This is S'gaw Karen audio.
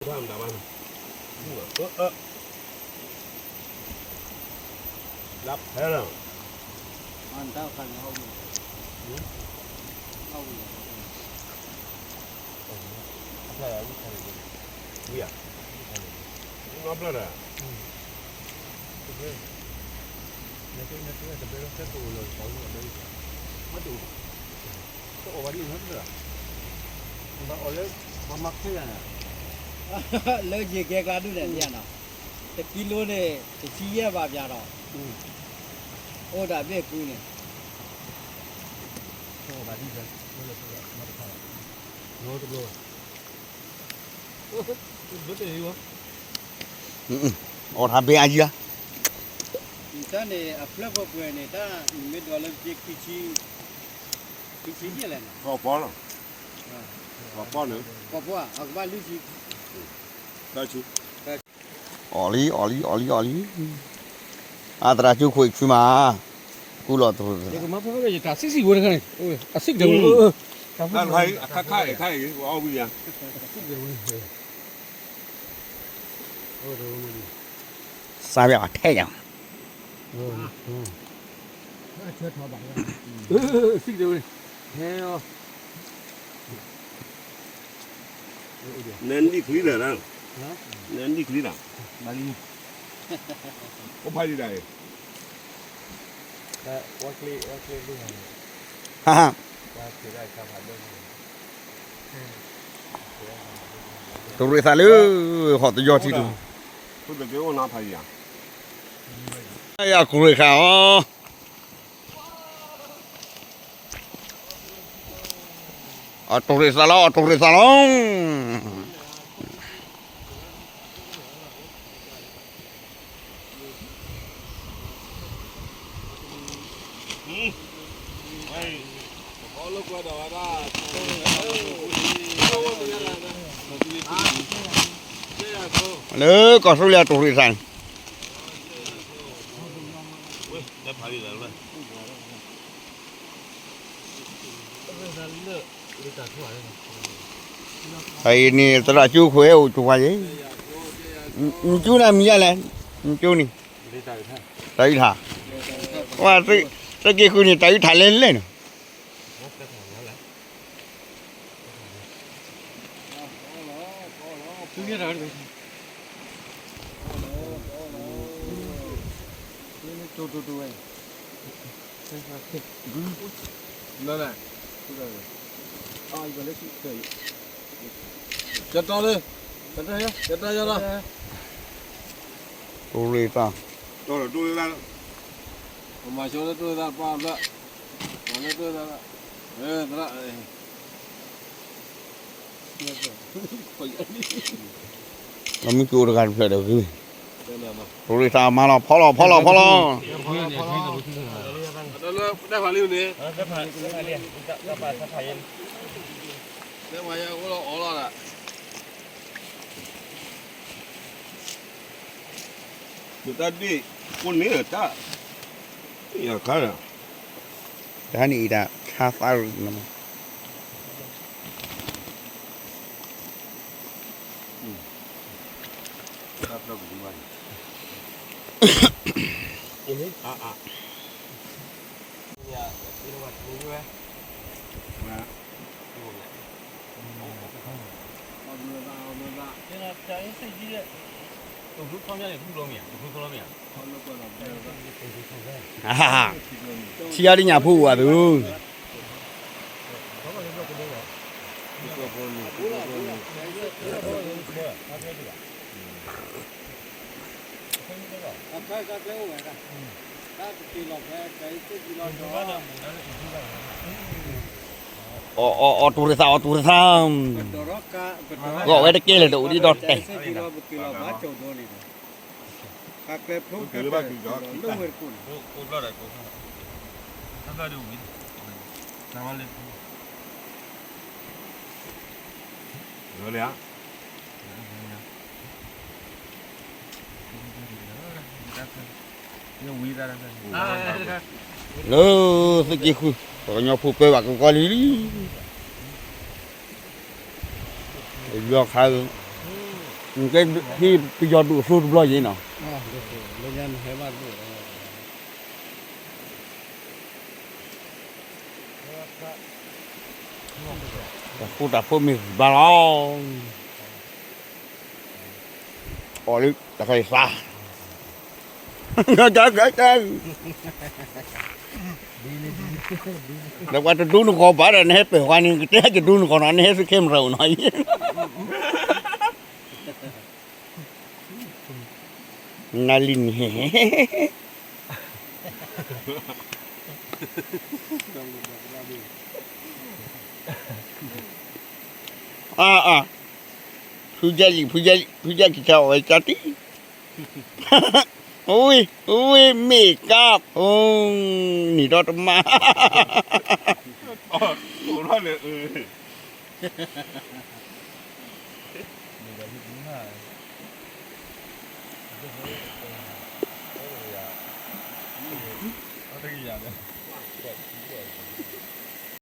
မတၤဘၣ်နီၤ, အၢ အၢ လၢဖဲလီၤ, ဝံၤဧါ, နီဘျီၣ်ဒီး တဘဲလီၤ တၢ်ကိၣ်လီၤ တဘဲလီၤ တအိၣ်ဘၣ်ဒ်န့ၣ်လီၤ, ဘၣ်အီၣ်လၢ ပှၤမၤခွဲးယၤန့ၣ်, လၢယကဲကျါဒိၣ်န့ၣ် မ့ၢ်ဧါနီၤ, တကံလိန့ၣ် တဆံယဲၢ်ဘးပၠးဒီး, အိၣ်ဒၣ်ဘ့ၣ်ကုန့ၣ်, တအိၣ်ဘၣ်ဒ်န့ၣ်, တဘျီဘၣ် အီၣ်ထါဘဲအယံၤဧါ, တၢ်န့ၣ် အဖျၢၣ်ပှဲၤပှဲၤန့ၣ် တၢ်မ့ၢ်ဒိးလၢခံဆံ, ခံဆံယဲၢ်လဲၣ်န့ၣ်, ဃိးပီၢ်လီၤ, ဃိးပီၢ်န့ၣ်, ဃိးပီၢ်ဧါ, အကဘၣ်လွံၢ်ဆံ, သၢဆံ, အီၣ်လံ အီၣ်လံ အီၣ်လံ အီၣ်လံ, အသရၣ်ကၠိခိၣ်အံၤဆူမး, ကူလီၤတရူး, ယတၢ်စံးစံးဝဲတခါန့ၣ်, အစံးကတၢၢ်ဝဲ, အခါခါအံၤ အီၣ်ဝံၤယါ, စါဘၣ်အထဲယါ, စံးကတၢၢ်ဝဲ, ဟဲအီၤ နဒံၣ်ချံလၢ်, နဒံၣ်ချံလၢ်, အိၣ်ဖးယံၤဒၣ်အံၤ, တရူးသးလၢ ဟီၣ်တယီထံတ, ယၤကရူၢ်ဃာ်အီၤ အီၣ်တရူးသးလီၤ အီၣ်တရူးသးလီၤ. လၢကီၢ်သူလ့ၤအတရူးသးန့ၣ် ဖဲအံၤန့ၣ် သရၣ်ကၠိခိၣ်ဟဲအိၣ်ကၠိဝါယဲ, နကၠိန့ၣ်မံၤယါလဲၣ်, နကၠိန့ၣ်, တၢ်အုၣ်ထး, ဝဲ, သက့ဃုန့ၣ် တၢ်အုၣ်ထးလဲၣ်လဲၣ်နီၤ, ကၠီလၢ, ကၠီလၢ, ကၠီလၢ, တိရ့ၣ်သး, တိရ့ၣ်သး, ပမၤကၠီလၢတိရ့ၣ်သးပှၢ်ဘျၢ, မၤလၢတိရ့ၣ်သး, သရၣ် လၢမုၢ်ကၠိတဂၤတဖျၢၣ်ဒီးဂ့ၤ, တိရ့ၣ်သးမၤလီၤ ဖီလီၤ ဖီလီၤ ဖီလီၤ. တၢ်ဒ့ၣ်, အိၣ်န့ၣ်တၢ်, ယခါဒီး, တၢ်န့ၣ်အံၤတၢ်ဆါသးရူၢ်န့ၣ်မး, ထံအါဒ်ညၣ်ဖိဝဲသု, အီၣ် အီၣ် အီၣ်တရ့ၣ်သး အီၣ်တရ့ၣ်သး, ဂီၢ်ဝဲတကဲလၢၤတအိၣ်ဒံးဒီးတဲာ်, လၢသုးက့ဃု, ပှၤကညီဖိပၢဘၣ်ကကီလံလံ, ယီၤခါ, ကဟ့ၣ်ပယီၤဒိၣ်အသိတဘျီယဲနီၤ. တၢ်ဃူတၢ်ဖိးမ့ၢ်ဂံၢ်ဘါလီၤ. အီၣ်လၢတၢ်ခါအံၤသး ဒီးပှၤတဒိနဂီၤဘၣ်ဒီး နဟဲပၢၢ်ဃီန့ၣ် ကတဲယဒိနဂီၤနီၤ နဟဲသုခဲမရၢအိၣ်နီၤ နလံန့ၣ် အါအါ ဖုယဲလံ ဖုယဲလံ ဖုယဲက့ၤကၢ်အီၣ်ဝဲကၢ်တံၢ် ဝ့ၢ် ဝ့ၢ် မ့ၢ်ကၢ်ဖိ နံၤဒီတမါ အိၣ်ထီၣ်န့ၣ် တဂ့ၤယၤန့ၣ်